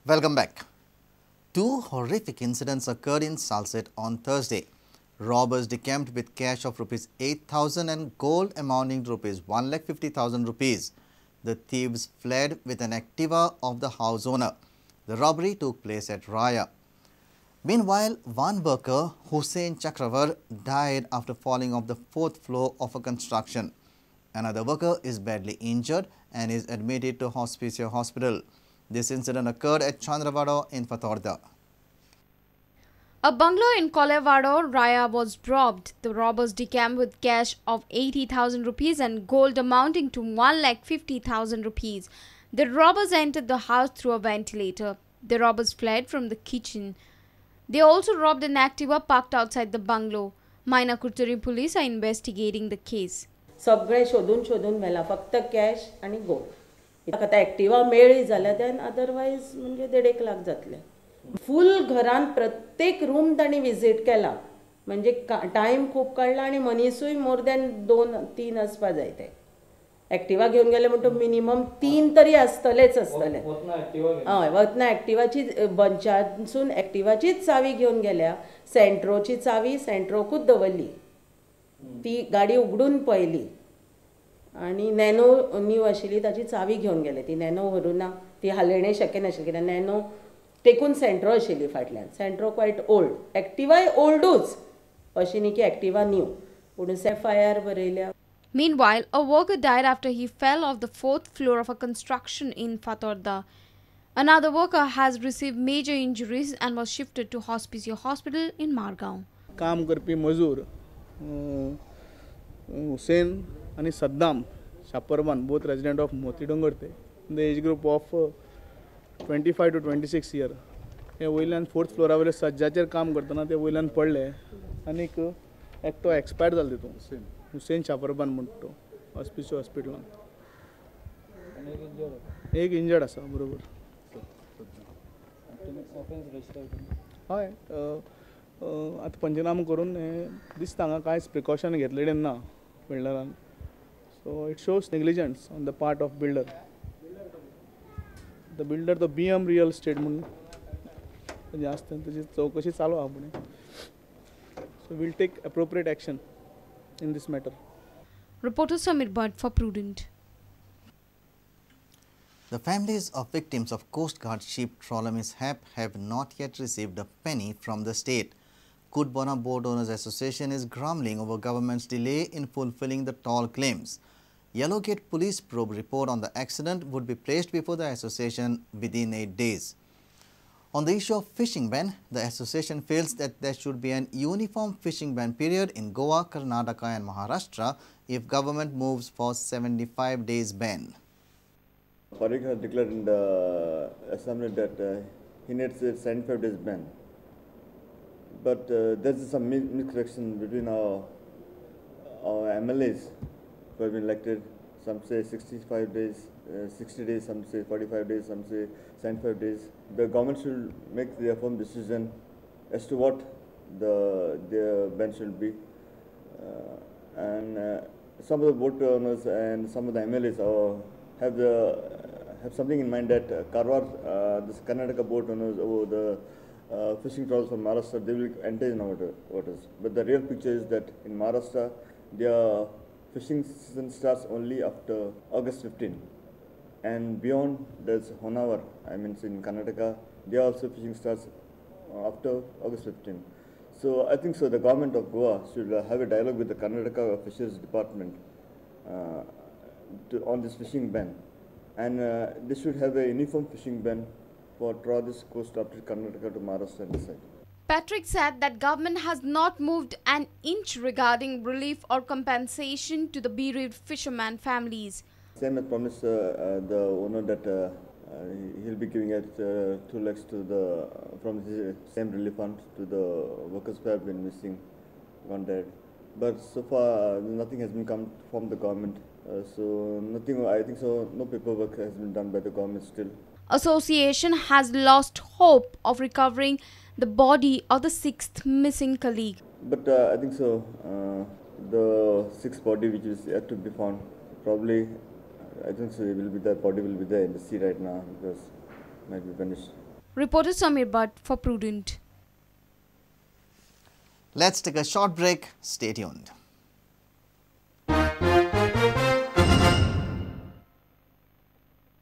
Welcome back. Two horrific incidents occurred in Salcete on Thursday. Robbers decamped with cash of Rs 8,000 and gold amounting to Rs 1,50,000 rupees. The thieves fled with an Activa of the house owner. The robbery took place at Raya. Meanwhile, one worker, Hussein Chakravar, died after falling off the fourth floor of a construction. Another worker is badly injured and is admitted to Hospicio Hospital. This incident occurred at Chandravado in Fatorda. A bungalow in Kolevado, Raya was robbed. The robbers decamped with cash of 80,000 rupees and gold amounting to 1,50,000 rupees. The robbers entered the house through a ventilator. The robbers fled from the kitchen. They also robbed an Activa parked outside the bungalow. Maina Curtorim police are investigating the case. सगळे शोधून शोधून व्हेला, फक्त cash आनी gold. आतां Activa मेळ्ळी जाल्यार देन otherwise म्हणजे 1.5 लाख जातले. फूल घरान प्रत्येक रूम तांणी विजीट केला, म्हणजे टायम खूब काडला आनी मनीसूय मोर दॅन 2-3 आसपा जाय. ते एक्टिवा घेवन गेले म्हणटकीर मिनिमम 3 तरी आसतलेच आसतले. हय, वतना एक्टिवाची बंचासून एक्टिवाचीच चावी घेवन गेल्या. सेंट्रोची चावी सेंट्रोकूच दवरली, ती गाडी उगडून पळयली आनी नॅनो न्यू आशिल्ली ताची चावी घेवन गेले. ती नॅनो व्हरूं ना, ती हालयणें शक्य नाशिल्लें कित्याक नॅनो टेकून सेंट्रो आशिल्ली फाटल्यान. सेंट्रो क्वायट ओल्ड, एक्टिवाय ओल्डूच, अशी न्ही की एक्टिवा न्यू, पूण एफ I R बरयल्या. Meanwhile, a worker died after he fell off the fourth floor of a construction in Fatorda. Another worker has received major injuries and was shifted to Hospicio Hospital in Margao. काम करपी मजूर हुसेन आनी Saddam Shaparban, both resident of Moti Dongor, ते in the age group of 25 to 26 year, हे वयल्यान fourth flora वयले सज्जाचेर काम करतना ते वयल्यान पडले आनीक एकटो एक्सपायर जालो तितून, हुसेन शापरबान म्हणटा तो, हॉस्पिसियो हॉस्पिटलान. एक इंजर्ड आसा बरोबर. हय, आतां पंचनामा करून हें दिसता हांगा कांयच प्रिकॉशन घेतलेलें ना बिल्डरान. So it shows negligence on the part of builder. The builder तो बी एम रियल इस्टेट म्हणून जें आसता ताची चवकशी चालू आहा फुडें. So we'll take appropriate action in this matter. Reporter Samir Bhatt for Prudent. The families of victims of Coast Guard ship trawler mishap have not yet received a penny from the state. Cutbona Boat Owners Association is grumbling over government's delay in fulfilling the toll claims. Yellow Gate Police probe report on the accident would be placed before the association within 8 days. On the issue of fishing ban, the association feels that there should be an uniform fishing ban period in Goa, Karnataka and Maharashtra if government moves for 75 days ban. Parrikar has declared in the assembly that he needs a 75 days ban. But there's some misconnection between our MLAs who have been elected. Some say 65 days, 60 days, some say 45 days, some say 75 days. The government should make their firm decision as to what the ban should be. And some of the boat owners and some of the MLAs have something in mind that Karwar, this Karnataka boat owners over the fishing trawlers from Maharashtra, they will enter in our waters. But the real picture is that in Maharashtra, their fishing season starts only after August 15. And beyond, there's Honavar, I mean in Karnataka, they also fishing starts after August 15. So I think so the government of Goa should have a dialogue with the Karnataka Fisheries Department on this fishing ban. And they should have a uniform fishing ban for draw this coast up to Karnataka to Maharashtra and this side. Patrick said that government has not moved an inch regarding relief or compensation to the bereaved fisherman families. Same as promised the owner that he'll be giving it 2 lakhs to the from the same relief fund to the workers who have been missing, gone dead. But so far nothing has been come from the government. So nothing, I think so, no paperwork has been done by the government still. Association has lost hope of recovering the body of the 6th missing colleague. But I think so, the 6th body which is yet to be found, probably, I think so, it will be the body will be there in the sea right now because it might be vanished. Reporter Samir Bhatt for Prudent. Let's take a short break. Stay tuned.